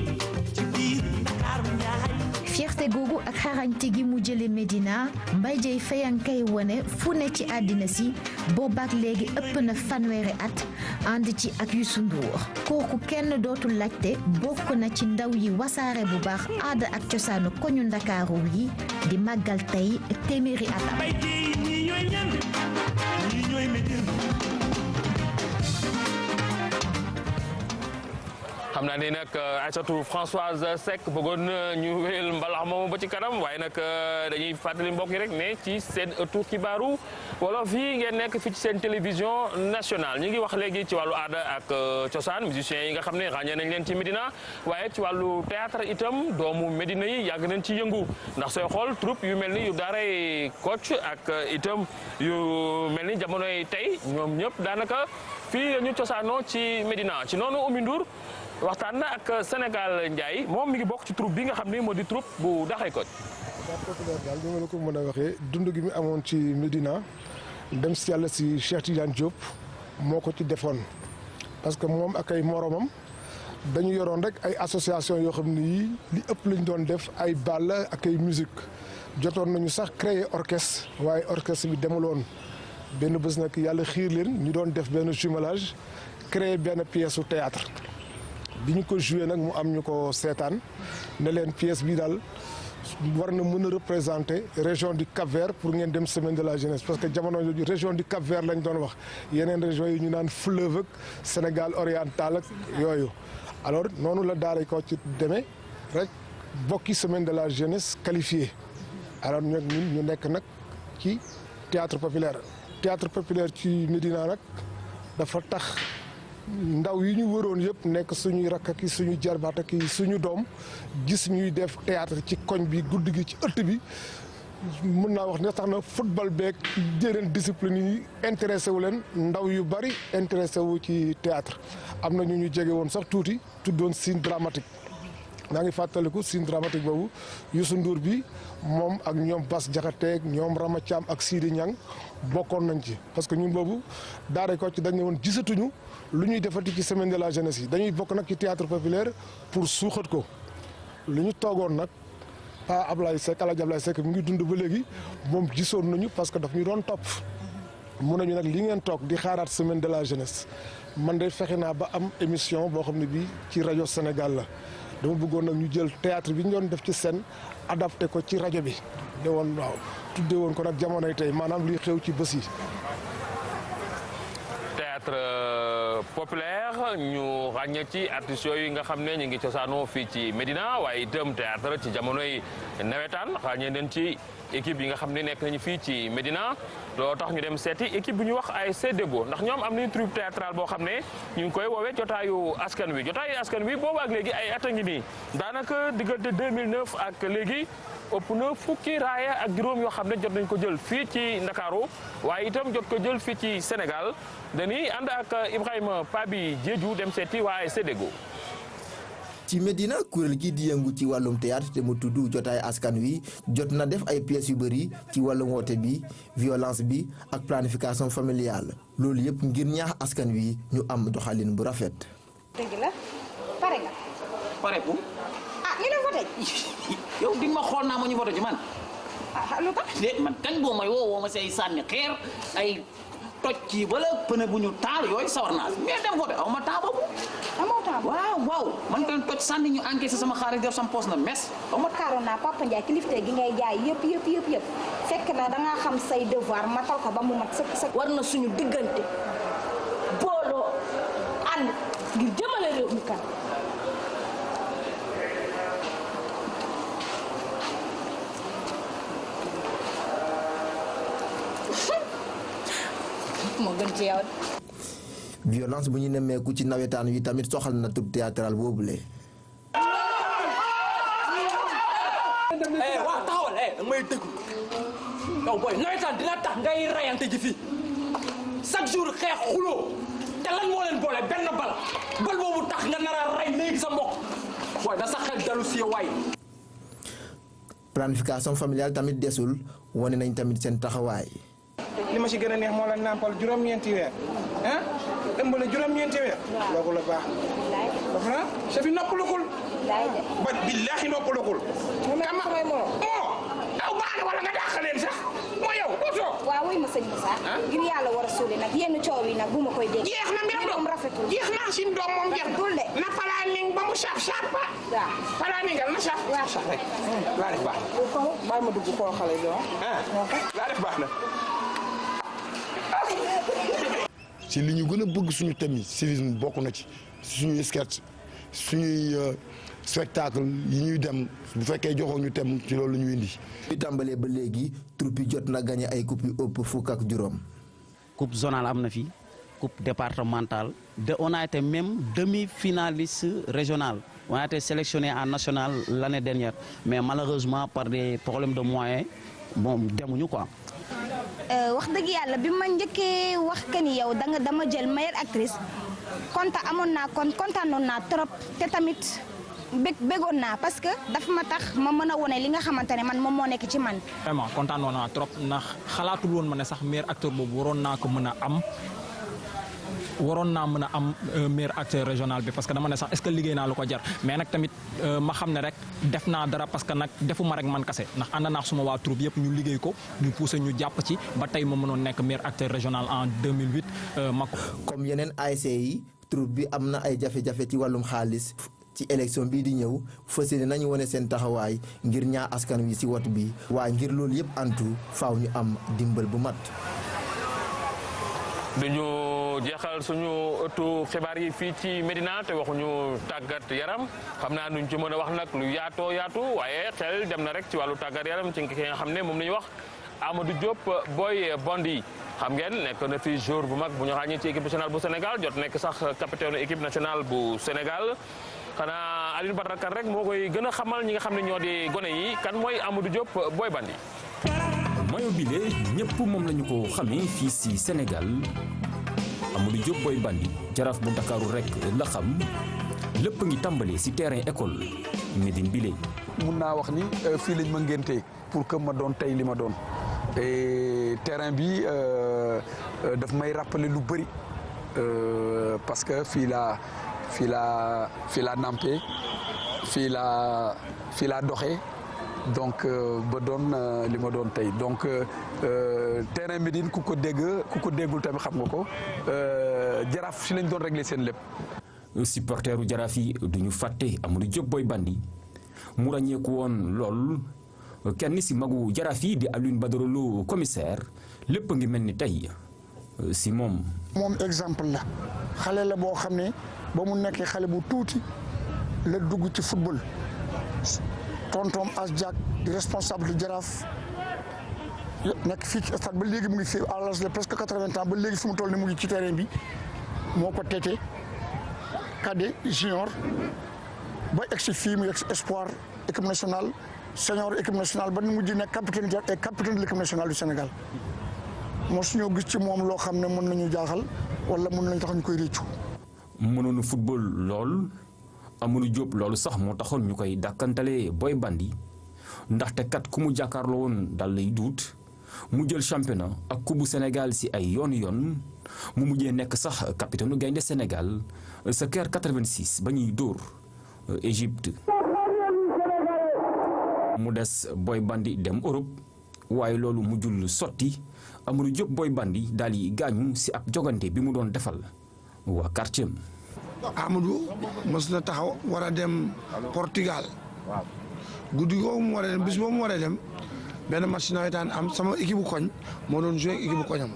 ci biir Ndakaaru Njaay. fierté googu ak xarañte gi mu jële Médina Mbaye Dieye Faye a ngi koy wone fu ne ci àddina si boobaak léegi ëpp na fanweeri at ànd ci ak Youssou Ndour kooku kenn dootul laajte bokk na ci ndaw yi wasaare bu baax aada ak cosaanu koñu Ndakaaru yi di màggal tey téeméeri atam. xam naa ni nag Aïssatou Françoise Seck bëggoon ñu wéyal mbalax moomu ba ci kanam waaye nag dañuy fàttali mbokk yi rek ne ci seen ëttu xibaaru wolof yi ngeen nekk fii ci seen télévision nationale ñu ngi wax léegi ci wàllu aada ak cosaan musiciens yi nga xam ne ràññee nañ leen ci Médina waaye ci wàllu théâtre itam doomu Médina yi yàgg nañ ci yëngu ndax sooy xool troupe yu mel ni yu daaray Kocc ak itam yu mel ni jamonoy tey ñoom ñëpp daanaka fii la ñu cosaanoo ci Médina ci noonu Oumy Ndour waxtaan na ak Sénégal Ndiaye moom mi ngi bokk ci troupe bi nga xam ne moo di troupe bu Daaray Kocc. daal bi ma la ko mën a waxee dund gi mu amoon ci Médina dem si yàlla si Cheikh Tidiane Diop moo ko ci defoon parce que moom ak ay moromam dañu yoroon rek ay association yoo xam ne yii li ëpp lañ doon def ay bal ak ay musique jotoon nañu sax créer orchestre waaye orchestre bi demuloon benn bés nag yàlla xiir leen ñu doon def benn jumelage créer benn pièce su théâtre bi ñu ko joué nag mu am ñu ko seetaan ne leen pièce bi daal war na mën a représenter région du Cap-Vert pour ngeen dem semaine de la jeunesse parce que jamono jooju région du Cap-Vert lañ doon wax yeneen région yi ñu naan fleuve ak Sénégal oriental ak yooyu alors noonu la Daaray Kocc ci demee rek bokki semaine de la jeunesse qualifiée alors ñun ñu nekk nag ci théâtre populaire ci Médina nag dafa tax ndaw yi ñu wëroon yëpp nekk suñuy rakk ak suñu jarbaat ak suñu doom gis ñuy def théâtre ci koñ bi guddi gi ci ëtt bi mën naa wax ne tax na football beeg yeneen discipline yi intéressé wu leen ndaw yu bari intéressé wu ci théâtre am na ñu jege woon sax tuuti tuddoon scène dramatique maa ngi fàttaliku scène dramatique boobu Youssou Ndour bi moom ak ñoom Bass Diakhaté ak ñoom Rama Thiam ak Sidi Niang bokkoon nañ ci parce que ñun boobu Daaray Kocc dañ ne woon gisatuñu lu ñuy defati ci semaine de la jeunesse yi dañuy bokk nag ci théâtre populaire pour suuxat ko lu ñu toogoon nag pa Ablaye Seck Alaaji Ablaye Seck mu ngi dund ba léegi moom gisoon nañu parce que daf ñu doon topp mun nañu nag li ngeen toog di xaaraat semaine de la jeunesse man de fexe naa ba am émission boo xam ne bii ci rajo Sénégal la dama bëggoon nag ñu jël théâtre bi ñu doon def ci scène adapté ko ci rajo bi de woon waaw tuddee woon ko nag jamonoy tey maanaam liy xew ci bés yi. théâtre populaire ñu ràññee ci artistes yooyu nga xam ne ñu ngi cosaanoo fii ci Médina waaye itam théâtre ci jamonoy nawetaan ràññee leen ci équipe yi nga xam ne nekk nañu fii ci Médina loolu tax ñu dem seeti équipe bu ñu wax ASC Déggo ndax ñoom am nañu troupe théâtrale boo xam ne ñu ngi koy woowee jotaayu askan wi boobu ak léegi ay at a ngi nii daanaka diggante 2009 ak léegi ëpp na fukki raaya ak juróom yoo xam ne jot nañ ko jël fii ci Ndakaaru waaye itam jot ko jël fii ci Sénégal dañuy ànd ak Ibrahima Pabi Diédhiou dem seeti waa ASC Déggo. ci Médina kuréel gi di yëngu ci wàllum théâtre te mu tudd jotaay askan wi jot na def ay pièces yu bëri ci wàllum woote bi violence bi ak planification familiale loolu yëpp ngir ñaax askan wi ñu am doxalin bu rafet. dëgg la pare nga. pare pour. ñu dem voté. yow di ma xool naa ma ñu voté ci man. lu tax. man kañ boo may woo ma say sànni xeer ay toj ci wala pëne bu ñu taal yooyu sawar naa mais dem voté aw ma temps boobu. amoo temps waaw man kañ toj sànni ñu encaissé sama xaalis def sama poche na mes. ma kaaroon naa Papa Ndiaye kilifte gi ngay jaay yëpp fekk na dangaa xam say devoir matal ko ba mu mat sëkk. war na suñu diggante booloo ànd ngir jëmale réew mi kan. moo gën ci yow. violence bu ñu nemmeeku ci nawetaan wi tamit soxal na troupe théâtrale boobule. waaw taxawal da may déglu yow booy nawetaan dina tax ngay rayante ji fii chaque jour xeex xuloo te lan moo leen boole benn bal boobu tax nga nar a rey léegi sa mbokk booy da sa xel dalu si waay. planification familiale tamit desul wane nañ tamit seen taxawaay. li ma ci gën a neex moo la nàmpal juróom-ñeenti weer ah ëmb la juróom-ñeenti weer. loolu la baax. dafa naa sa fi noppalugul. ba billaahi noppalugul. kama moo aw baax na wala nga dàq leen sax moo yow doo toog. waaw wuy ma sëñ Moussa. ngir yàlla war a suuli nag yenn coow yi nag bu ma koy dégg. jeex na mbir doom rafetul. jeex na sin doom moom jeex na palaaning ba mu saf ba. waaw palaaningal na saf. waaw saf rek. laa def baax na. bàyyi ma dugg xool xale yi laa def baax na. si li ñu gën a bëgg suñu thème yi civisme bokk na ci suñuy sketch suñuy spectacle yi ñuy dem bu fekkee joxoo ñu thème ci loolu la ñu indi. bi tàmbalee ba léegi troupe yi jot na gagné ay coupe yu ëpp fukk ak juróom. coupe zonale am na fi coupe départementale on a été même demi-finaliste régional on a été sélectionné en national l'année dernière mais malheureusement par des problèmes de moyens bon demuñu quoi. wax dëgg yàlla bi ma njëkkee wax que ni yow dama jël meilleure actrice kontaanoon naa trop te tamit bégoon naa parce que daf ma tax ma mën a wone li nga xamante ne man moom moo nekk ci man. vraiment kontaanoon naa trop ndax xalaatul woon ma ne sax meilleur acteur boobu waroon naa mën a am meilleur acteur régional bi parce que dama ne sax est-ce que liggéey naa lu ko jar mais nag tamit ma xam ne rek def naa dara parce que nag defuma rek man kase ndax ànd naa suma waa troupe yëpp ñu liggéey ko ñu poussé ñu jàpp ci ba tey ma mënoon nekk meilleur acteur régional en 2008 ma ko. comme yeneen ASC yi troupe bi am na ay jafe-jafe ci wàllum xaalis ci élection bii di ñëw fas yéene nañu wane seen taxawaay ngir ñaa askan wi ci wot bi waaye ngir loolu yëpp antu faaw ñu am dimbal bu mat. dañu jeexal suñu ëttu xibaar yi fii ci Médina te waxuñu tàggat yaram xam naa nuñ ci mën a wax nag lu yaatu waaye xel dem na rek ci wàllu tàggat yaram ci ki nga xam ne moom la ñuy wax Amadou Diop Boy Bandi xam ngeen nekk na fi joueur bu mag bu ñu ràññee ci équipe nationale bu Sénégal jot nekk sax capitaine équipe nationale bu Sénégal xanaa Alioune Badara Kane rek moo koy gën a xamal ñi nga xam ne ñoo di gone yi kan mooy Amadou Diop Boy Bandi. mayo bile ñëpp moom lañu ko xamee fii ci Sénégal Amadou Diop Boy Bandi jaraaf bu Ndakaaru rek la xam lépp ngi tàmbalee ci terrain école Médine bile. mun naa wax ni fii lañ ma ngéntee pour que ma doon tey li ma doon et terrain bi daf may rappeler lu bëri parce que fii laa nampé fii laa doxee. donc ba doon li ma doon tey donc terrain Médine ku ko déggul tamit xam nga ko jaraaf fi lañ doon régler seen lépp. supporteru jaraaf yi duñu fàtte Amadou Diop Boy Bandi mu ràññeeku woon lool kenn ci magu jaraaf yi di Alioune Badara Lo commissaire lépp ngi mel ni tey ci moom. moom exemple la xale la boo xam ne ba mu nekkee xale bu tuuti la dugg ci football. tontom As Diak di responsable du Jaraaf nekk fii ci stade ba léegi mu ngi fi à l'âge de presque 80 ans ba léegi fi mu toll ni mu ngi ci terrain bi moo ko teete cadet junior ba egsi fii mu egsi espoir équipe nationale senior équipe nationale ba ni mujj nekk capitaine et capitaine de l'équipe nationale du Sénégal moo suñoo gis ci moom loo xam ne mën nañu jaaxal wala mën nañu tax ñu koy réccu. mënoonu football lool Amadou Diop loolu sax moo taxoon ñu koy dàkkantale Boy Bandi ndaxte kat ku mu jàkkaarloo woon dal lay duut mu jël championnat ak coupe bu Sénégal si ay yoon mu mujjee nekk sax capitaine gaynde Sénégal sa Caire 86 ba ñuy dóor Égypte. mu des Boy Bandi dem Europe waaye loolu mujjul sotti Amadou Diop Boy Bandi daal di gaañu si ab jogante bi mu doon defal waa quartier Amadou mos na taxaw war a dem Portugal guddi googu mu war a dem bis boobu mu war a dem benn match nawetaan am sama équipe bu koñ moo doon joué équipe bu koñam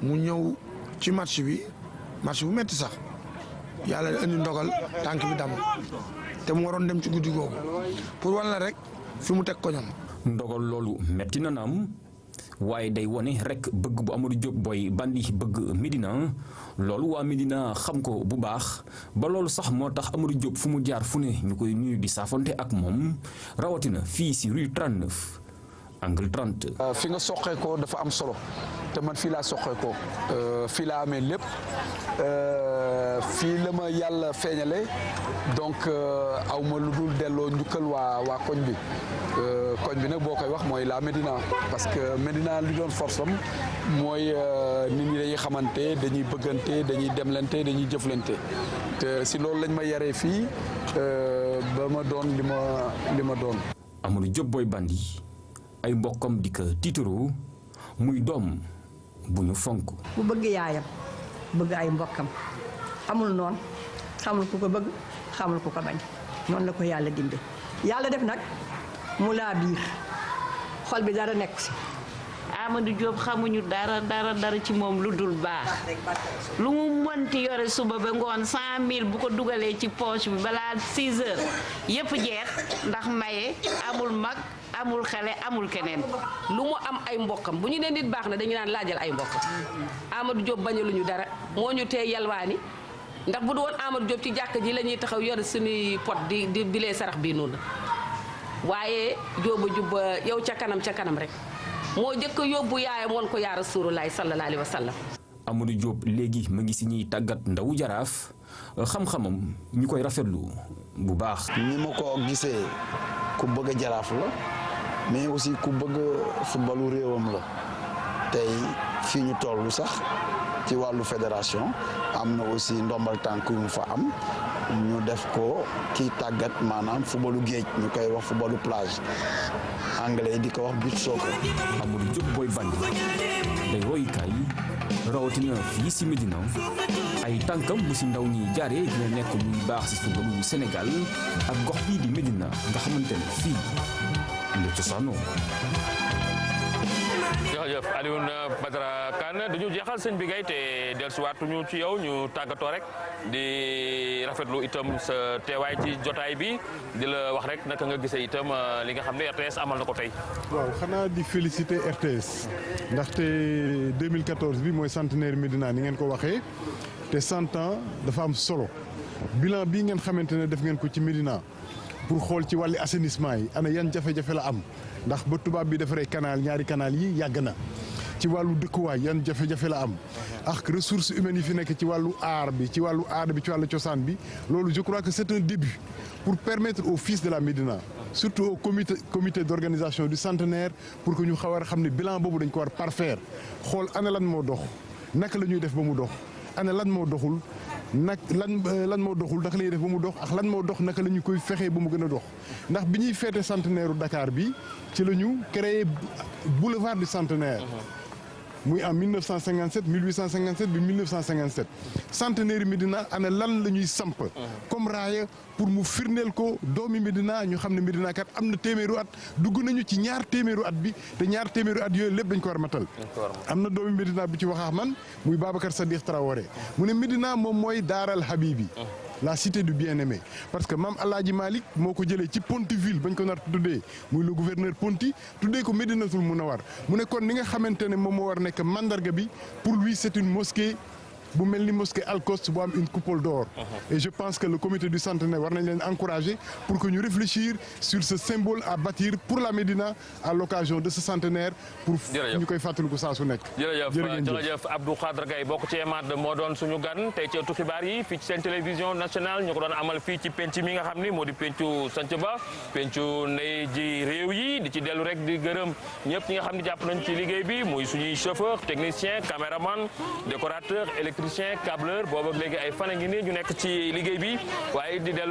mu ñëw ci match bu metti sax yàlla indi ndogal tànk bi dam te mu waroon dem ci guddi googu pour walla rek fi mu teg koñam. ndogal loolu metti na naam waaye day wone rek bëgg bu Amadou Diop Boy Bandi bëgg Médina loolu waa Médina xam ko bu baax ba loolu sax moo tax Amadou Diop fu mu jaar fu ne ñu koy nuyu di saafonte ak moom rawatina fii si rue 39 angle 30. fi nga soqeekoo dafa am solo te man fii laa soqeekoo fii laa amee lépp fii la ma yàlla feeñale donc aw ma lu dul delloo njukkal waa koñ bi koñ bi nag boo koy wax mooy la Médina parce que Médina li doon force am mooy nit ñi dañuy xamante dañuy bëggante dañuy demlante dañuy jëflante te si loolu lañ ma yaree fii ba ma doon li ma doon. Amadou Diop Boy Bandi ay mbokkam di ko tiitaroo muy doom bu ñu fonk. bu bëgg yaayam bëgg ay mbokkam amul noon xamul ku ko bëgg xamul ku ko bañ noonu la ko yàlla dinde yàlla def nag mu laa biir xol bi dara nekk si. Amadou Diop xamuñu dara ci moom lu dul baax lu mu mënti yore suba ba ngoon 100 000 bu ko dugalee ci poche bi balaa 6 heures yëpp jeex ndax maye amul mag amul xale amul keneen. lu mu am ay mbokkam bu ñu nee nit baax na dañu naan laajal ay mbokkam Amadou Diop bañaluñu dara moo ñu tee yalwaani ndax bu du woon Amadou Diop ci jàkk ji la ñuy taxaw yore suñuy pot di lee sarax bii noonu waaye jóoba jubba yow ca kanam rek moo jëkk yóbbu yaayam woon ko yaa Rasulullaay sallallahu alayhi wa sallam. Amadou Diop léegi mu ngi si ñuy tàggat ndawu jaraaf xam-xamam ñu koy rafetlu bu baax. ni ma ko gisee ku bëgg a jaraaf la mais aussi ku bëgg footballu réewam la tey fii ñu toll sax ci wàllu fédération am na aussi ndombal tànk yu mu fa am ñu def ko kii tàggat maanaam footballu géej ñu koy wax footballu plage anglais di ko wax beach soccer. Amadou Diop Boy Bandi day royukaay rawatina fii si Médina ay tànkam bu si ndaw ñi jaaree dina nekk luy baax si footballu Sénégal ak gox bii di Médina nga xamante ne fii la cosaanoo. jërëjëf Alioune Badara Kane dañu jeexal sëñ bi gay te dellusiwaatuñu ci yow ñu tàggatoo rek di rafetlu itam sa teewaay ci jotaay bi di la wax rek naka nga gisee itam li nga xam ne RTS amal na ko tey. waaw xanaa di féliciter RTS ndaxte 2014 bi mooy centenaire Médina ni ngeen ko waxee te 100 ans dafa am solo bilan bii ngeen xamante ne def ngeen ko ci Médina pour xool ci wàllu assainissement yi ana yan jafe-jafe la am. ndax ba tubaab bi defaree canal ñaari canal yi yàgg na ci wàllu dëkkuwaay yan jafe-jafe la am ak ressources humaines yi fi nekk ci wàllu aar bi ci wàllu aada bi ci wàllu cosaan bi loolu je crois que c'est un début pour permettre aux fils de la Médina surtout au comité d'organisation du centenaire pour que ñu xaw a xam ne bilan boobu dañ ko war parfaire xool ana lan moo dox naka la ñuy def ba mu dox ana lan moo doxul lan moo doxul naka la ñuy def ba mu dox ak lan moo dox naka la ñu koy fexee ba mu gën a dox ndax bi ñuy feete centenaire u Dakar bi ci la ñu créé boulevard du centenaire muy en 1957 1857 bi 1957 centenaire Médina ana lan la ñuy samp comme raaya pour mu firndeel ko doomi Médina ñu xam ne Médina kat am na téeméeru at dugg nañu ci ñaar téeméeru at bi te ñaar téeméeru at yooyu lépp dañ ko war a matal am na doomi Médina bi ci waxaax man muy Babacar Sadikh Traoré mu ne Médina moom mooy daaral Habibi la cité du bien-aimé parce que maam Alaaji Malick moo ko jëlee ci Pontiville bañ ko nar tuddee muy le gouverneur Ponti tuddee ko Médinatul Munawwar mu ne kon ni nga xamante ne moom moo war nekk mandarga bi pour lui c'est une mosquée bu mel ni mosquée Al-Quds bu am une coupole d'or. Et je pense que le comité du centenaire war nañ leen encourager pour que ñu réfléchir sur ce symbole à bâtir pour la Médina à l'occasion de ce centenaire pour ñu koy fàttaliku saa su nekk. jërëjëf Abdou Khadre Gaye bokk ci EMAD moo doon suñu gan tey ci ëttu xibaar yi fii ci seen télévision nationale ñu ko doon amal fii ci penc mi nga xam ni moo di pencu Santhiaba pencu ndey ji réew yi di ci dellu rek di gërëm ñëpp ñi nga xam ne jàpp nañ ci liggéey bi muy suñuy chauffeur technicien caméraman décorateur électricien câbleur boobu ak léegi ay fan a ngi nii ñu nekk ci liggéey bi waaye di dellu